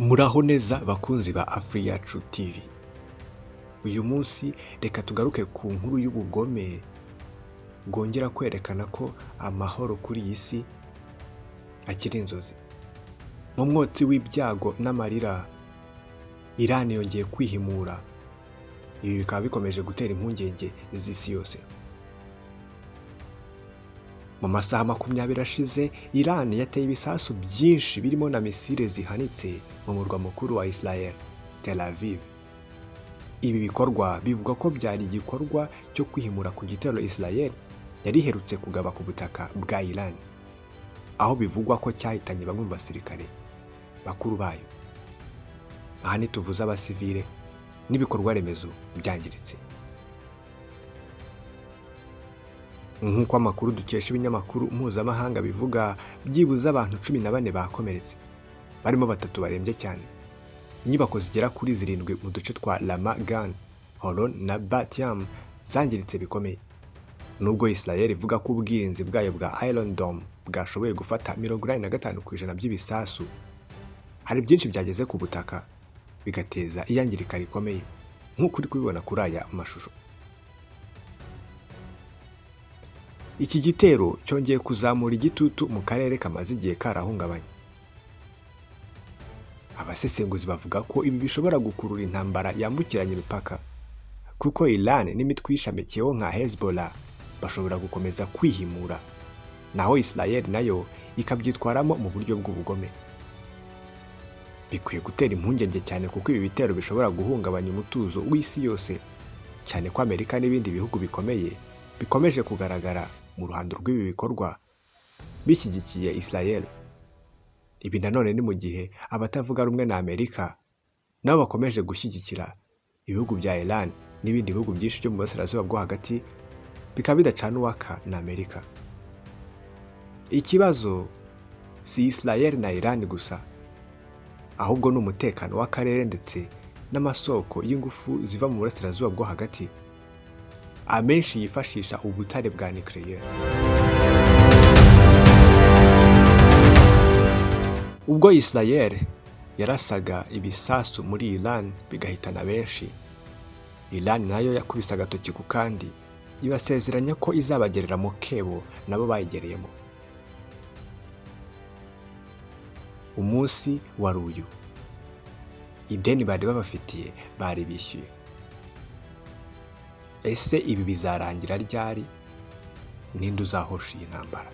Muraho neza bakunzi ba Afriyacu TV. Uyu munsi reka tugaruke ku nkuru y'ubugome bwongera kwerekana ko amahoro kuri iyi si akiri inzozi. Mu mwotsi w'ibyago n'amarira, Iran yongeye kwihimura. Ibi bikaba bikomeje gutera impungenge z'isi yose. Mu masaha 20 ashize, Iran yateye ibisasu byinshi birimo na misile zihanitse mu murwa mukuru wa Israel, Tel Aviv. Ibi bikorwa bivugwa ko byari igikorwa cyo kwihimura ku gitero Israel yari iherutse kugaba ku butaka bwa Iran, aho bivugwa ko cyahitanye bamwe mu basirikare bakuru bayo. Aha ntituvuze abasivile n'ibikorwa remezo byangiritse. Nk'uko amakuru dukesha ibinyamakuru mpuzamahanga bivuga, byibuze abantu 14 bakomeretse, barimo batatu barembye cyane. Inyubako zigera kuri zirindwi mu duce twa Ramat Gan, Holon na Bat Yam zangiritse bikomeye. Nubwo Israel ivuga ko ubwirinzi bwayo bwa Iron Dome bwashoboye gufata 85% by'ibisasu, hari byinshi byageze ku butaka bigateza iyangirika rikomeye, nk'uko uri kubibona kuri aya mashusho. Iki gitero cyongeye kuzamura igitutu mu karere kamaze igihe karahungabanye. Abasesenguzi bavuga ko ibi bishobora gukurura intambara yambukiranya imipaka, kuko Iran n'imitwe iyishamikiyeho nka Hezbollah bashobora gukomeza kwihimura, naho Israel nayo ikabyitwaramo mu buryo bw'ubugome. Bikwiye gutera impungenge cyane kuko ibi bitero bishobora guhungabanya umutuzo w'isi yose, cyane ko Amerika n'ibindi bihugu bikomeye bikomeje kugaragara mu ruhando rw'ibi bikorwa bishyigikiye Israel. Ibi nanone ni mu gihe abatavuga rumwe na Amerika nabo bakomeje gushyigikira ibihugu bya Iran n'ibindi bihugu byinshi byo mu burasirazuba bwo hagati bikaba bidacana uwaka na Amerika. Ikibazo si Israel na Iran gusa, ahubwo ni umutekano w'akarere ndetse n'amasoko y'ingufu ziva mu burasirazuba bwo hagati, amenshi yifashisha ubutare bwa nucléaire. Ubwo Israel yarasaga ibisasu muri Iran bigahitana benshi, Iran nayo yakubise agatoki ku kandi ibasezeranya ko izabagerera mu kebo nabo bayigereyemo. Umunsi wari uyu. Ideni bari babafitiye bari bishyuye. Ese ibi bizarangira ryari? Ninde uzahosha iyi ntambara?